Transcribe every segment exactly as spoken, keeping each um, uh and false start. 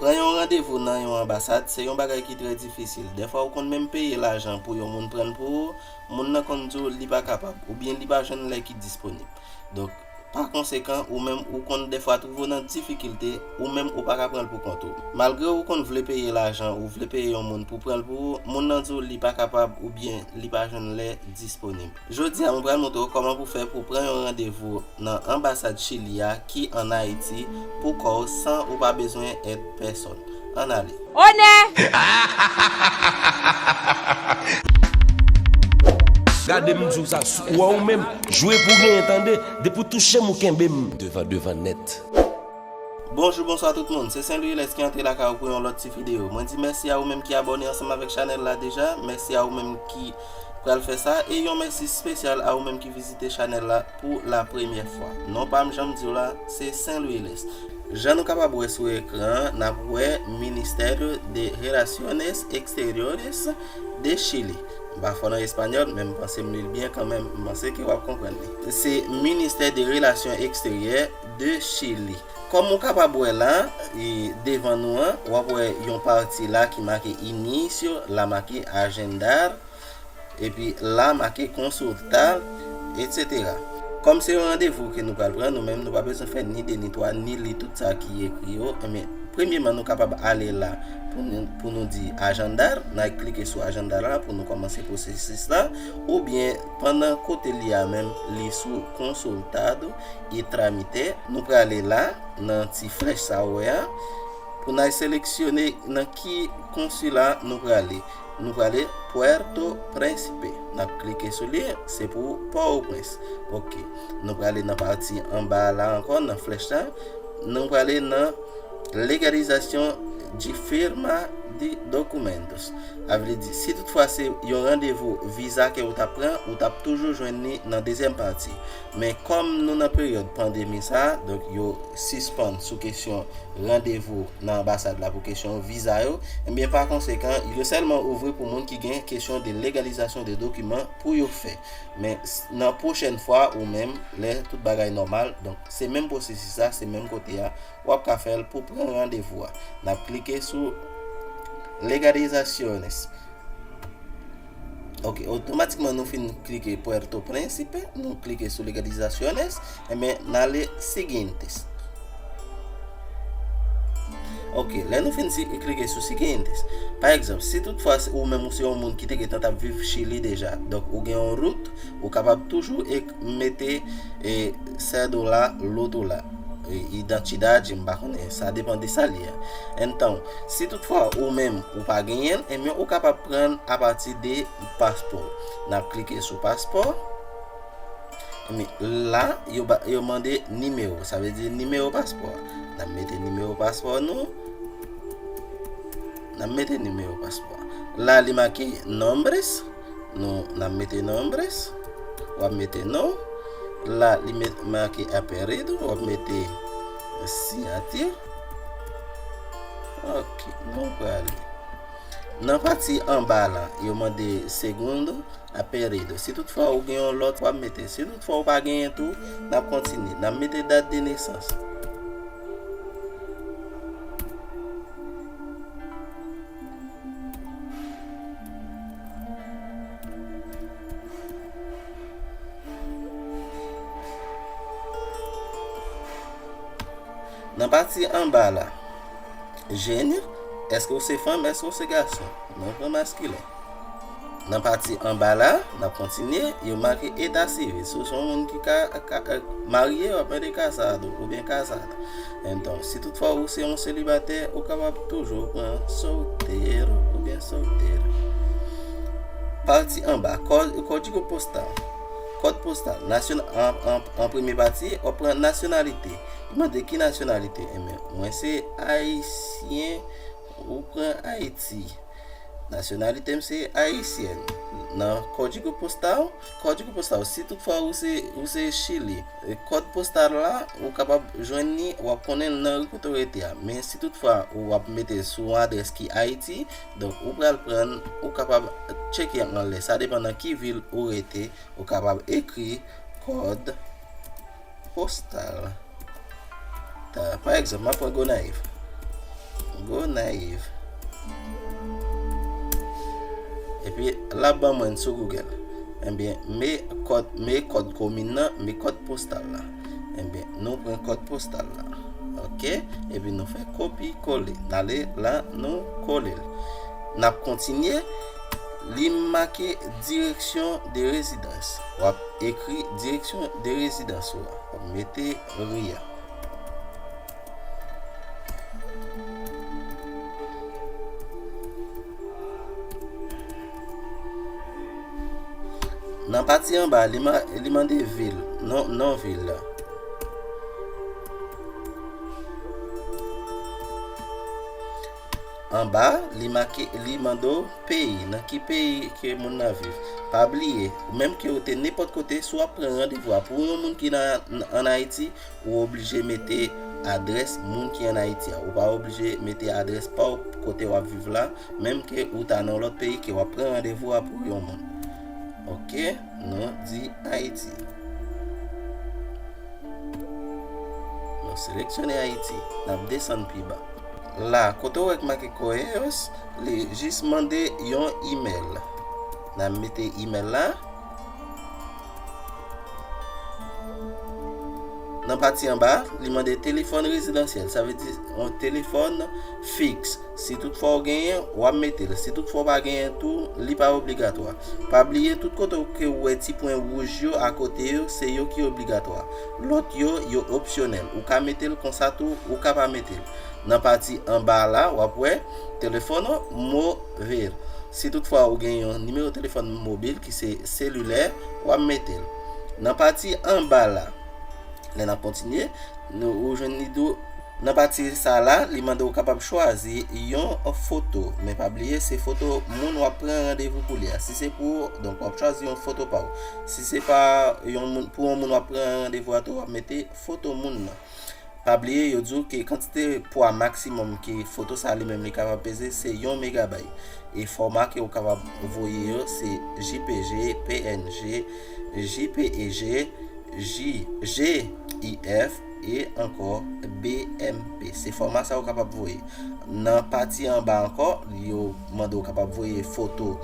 Pran yon randevou nan yon anbasad se yon bagay ki trè difisil. Dèfwa ou konn menm peye lajan pou yon moun pran l pou ou, moun nan konn di w li pa kapab, oubyen li pa jwenn lè ki disponib. Donk, pa konsekan, ou menm ou konn dèfwa twouve w nan difikilte, ou menm ou pa ka pran l pou kont ou. Malgre ou konn vle peye lajan, ou vle peye yon moun pou pran l pou ou, moun nan di w li pa kapab oubyen li pa jwenn lè disponib. Jodi a, mwen pral montre w kòman pou fè pou pran yon randevou nan anbasad Chili a ki ann Ayiti pou kò w san ou pa bezwen èd pèsòn. Ann ale! Onè! Gade m di w sa, ou wè ou menm, jwe pou genyen tande, depi w touche m ou kenbe m devan devan nèt. Bonjou, bonswa tout moun, se Sen Lwi Lès ki antre lakay ou pou yon lòt ti videyo. Mwen di mèsi a ou menm ki abòne ansanm avèk chanèl la deja, mèsi a ou menm ki pral fè sa, e yon mèsi espesyal a ou menm ki vizite chanèl la pou la premyè fwa. Non pa m jan m di w la, se Sen Lwi Lès. Jan nou kapab wè sou ekran an, n ap wè Ministerio de Relaciones Exteriores de Chile. M pa fò nan espanyòl, men m panse m li l byen kanmenm, m panse ke w ap konprann li. Se Ministè de Relasyon Eksteryè de Chili. Kòm ou kapab wè la, e, devan nou an, w ap wè yon pati la ki make inicio, la make agendar, epi la make consultar, etsetera. Kòm se yon randevou ke nou pral pran, nou menm nou pa bezwen fè ni de ni twa, ni li tout sa ki ekri yo. Enben, premyeman, nou kapab ale la pou nou, pou nou di agendar, n a klike sou agendar la pou nou kòmanse pwosesis la, oubyen pandan kote li a menm, li sou consultado y trámite, nou prale la, nan ti flèch sa ou wè a, pou n al seleksyone nan ki konsila nou prale. Nou prale Puerto Príncipe. N ap klike sou li, se pou Pòtoprens. Ok. Nou prale nan pati anba la ankò, nan flèch la. Nou prale nan legalización de firma de documentos. A vle di, si toutfwa se yon randevou viza ke ou t ap pran, ou t ap toujou jwenn li nan dezyèm pati. Men kòm nou nan peryòd pandemi sa a, donk yo sispann sou kesyon randevou nan anbasad la pou kesyon viza yo, ebyen pa konsekan, yo sèlman ouvri pou moun ki gen kesyon de legalizasyon de dokiman pou yo fè. Men s- nan pwochèn fwa ou menm, lè tout bagay nòmal, donk se menm pwosesis la, se menm kote a, w ap ka fè l pou pran randevou a. N ap klike sou legalizaciones. Ok, otomatikman nou fin klike Puerto Príncipe, nou klike sou legalizaciones, enben n ale siguientes. Ok, lè nou fin si- klike sou siguientes, pa egzanp, si toutfwa se- ou menm ou se yon moun ki te gentan t ap viv Chili deja, donk ou gen yon rout, ou kapab toujou ek- mete e, cédula, loto la, e, identidad, m pa konnen, sa depann de sa li ye. Entonces, si toutfwa ou menm ou pa genyen l, ebyen ou kapab pran l apati de paspò. N ap klike sou paspò. Ebyen, la, yo, ba- yo mande nimewo, sa vle di nimewo paspò. N ap mete nimewo paspò nou. N ap mete nimewo paspò. La, li make nombres. Nou, n ap mete nombres. W ap mete non. La, li met- make apellido. W ap mete siyati. Ok, nou prale. Nan pati anba la, yo mande segundo apellido. Si toutfwa ou gen yon lòt, w ap mete. Si toutfwa ou pa genyen tou, n ap kontinye. N ap mete date de naissance. Nan pati anba la, género, èske w se fanm, èske w se gason? Non, pran maskilen. Nan pati anba la, n ap kontinye, yo make eta sivil. Si w se yon moun ki ka, ka, eh, marye, w ap mete casado oubyen casada. Entonces, si toutfwa ou se yon selibatè, ou kapab toujou pran soltero oubyen soltera. Pati anba, kò- kòdigo postal. Kòd postal. Nasyon- an, an, an premye pati, w ap pran nasyonalite. Li mande ki nasyonalite? Enben, mwen se ayisyen, ou pran Ayiti. Nasyonalite m se ayisyèn. Nan kòdigo postal, kòdigo postal, si toutfwa ou se, ou se Chili, e, kòd postal la, ou kapab jwenn li, w ap konnen l nan ri kote w rete a. Men si toutfwa ou ap mete sou yon adrès ki Ayiti, donk ou pral pran, ou kapab tcheke anlè. Sa depann nan ki vil ou rete, ou kapab ekri kòd postal. Ta, pa egzanp, m ap pran Gonayiv. Gonayiv. Epi l ap ban mwen sou Google. Ebyen, me kòd, me kòd komin nan, me kòd postal la. Ebyen, nou pran kòd postal la. Oke? Epi nou fè kopi kole. N ale la, nou kole l. N ap kontinye. Li make direction de résidence. W ap ekri direction de résidence ou a. W ap mete ri a. Nan pati anba, li ma-, li mande vil, non, non vil la. Anba, li make, li mande w peyi, nan ki peyi ke moun nan viv. Pa bliye, menm ke w te nenpòt kote, si w ap pran randevou a pou yon moun ki nan, ann Ayiti, ou oblije mete adrès moun ki ann Ayiti a. Ou pa oblije mete adrès pa w kote w ap viv la, menm ke ou ta nan lòt peyi ke w ap pran randevou a pou yon moun. Oke, nou di Ayiti. Nou seleksyone Ayiti. N ap desann pi ba. La, kote w wè k make Correios, li jis mande yon imèl. N ap mete imèl la. Nan pati anba, li mande telefòn rezidansyèl. Sa vle di yon telefòn fiks. Si toutfwa w genyen, w ap mete l. Si toutfwa w pa genyen tou, li pa obligatwa. Pa bliye, tout kote w ke w wè ti pwen wouj yo akote yo, se yo ki obligatwa. Lòt yo, yo opsyonèl. Ou ka mete l konsa tou, ou ka pa mete l. Nan pati anba la, w ap wè telefòn mobil. Si toutfwa ou gen yon nimewo telefòn mobil ki se selilè, w ap mete l. Nan pati anba la, lè n ap kontinye, nou, ou jwenn li tou. Nan pati sa la, li mande w kapab chwazi yon foto. Men pa bliye, se foto moun w ap pran randevou pou li a. Si se pou ou, donk w ap chwazi yon foto pa w. Si se pa yon moun, pou yon moun w ap pran randevou a tou, w ap mete foto moun nan. Pa bliye, yo di w ke kantite pwa maksimòm ke foto sa li menm li kapab peze, se yon megabay. E fòma ke w kapab voye yo, se J P G, P N G, J P E G, J, G I F e ankò B M P. Se fòma sa w kapab voye. Nan pati anba ankò, yo mande w kapab voye foto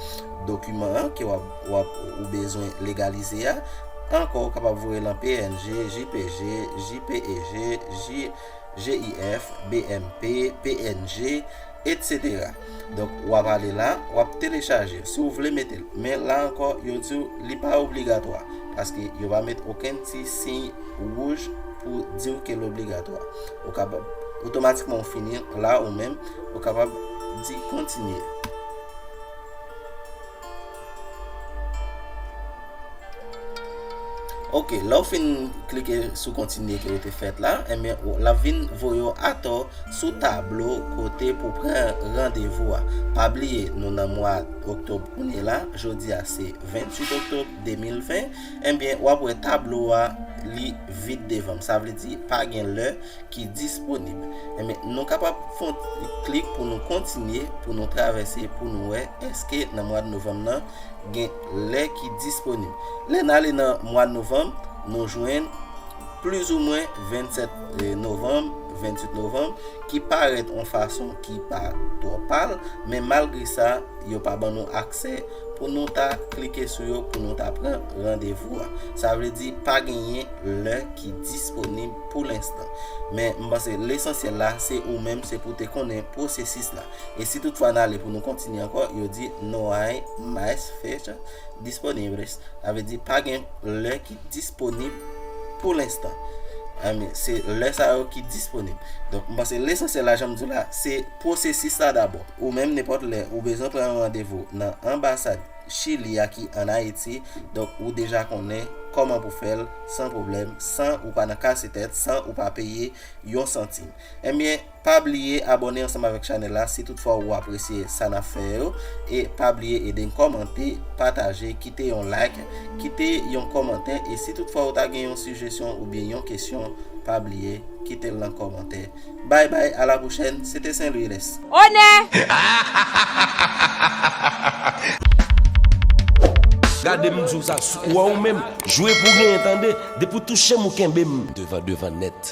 dokiman an ke w ap, w ap, ou bezwen legalize a. Ankò, ou kapab voye l an P N G, J P G, J P E G, J, G I F, B M P, P N G, etsetera. Donk, w ap ale la, w ap telechaje si w vle mete l. Men la ankò, yo di w li pa obligatwa, paske yo pa met okenn ti siy wouj pou di w ke l obligatwa. Ou kapab otomatikman w fini la ou menm, ou kapab di kontinye. Oke, lè w fin klike sou kontinye ke w te fèt la, ebyen, w, l ap vin voye w atò sou tablo kote pou pran randevou a. Pa bliye, nou nan mwa oktòb kounye la, jodi a se venntuit oktòb de mil ven, ebyen, w ap wè tablo a, li vid devan m. Sa vle di, pa gen lè ki disponib. Ebyen, nou kapab fè yon klik pou nou kontinye, pou nou travèse, pou nou wè èske nan mwa novanm nan, gen lè ki disponib. Lè n ale nan mwa novanm, nou jwenn plizoumwen vennsèt novanm, venntuit novanm, ki parèt yon fason ki pa twò pal, men malgre sa, yo pa ban nou aksè pou nou ta klike sou yo, pou nou ta pran randevou a. Sa vle di pa genyen lè ki disponib pou lenstan. Men m panse lesansyèl la, se ou menm, se pou w te konnen pwosesis la. E si toutfwa n ale pou nou kontinye ankò, yo di no hay más fecha disponibles. Sa vle di pa gen lè ki disponib pou lenstan. Ebyen, se lè sa yo ki disponib. Donk, m panse lesansyèl la, jan m di w la, se pwosesis la dabò. Ou menm, nenpòt lè, ou bezwen pran yon randevou nan anbasad Chili a ki ann Ayiti, donk ou deja konnen kòman pou fè l san pwoblèm, san ou pa nan kase tèt, san ou pa peye yon santim. Ebyen, pa bliye abòne ansanm avèk chanèl la si toutfwa ou apresye sa n ap fè yo. E pa bliye ede n kòmante, pataje, kite yon like, kite yon kòmantè. E si toutfwa ou ta gen yon sijesyon oubyen yon kesyon, pa bliye kite l nan kòmantè. Bye bye, à la prochaine, se te Saint Louis Lès. Onè! Gade m di w sa, ou wè ou menm, jwe pou w genyen tande, depi w touche m ou kenbe m. Devan, devan nèt.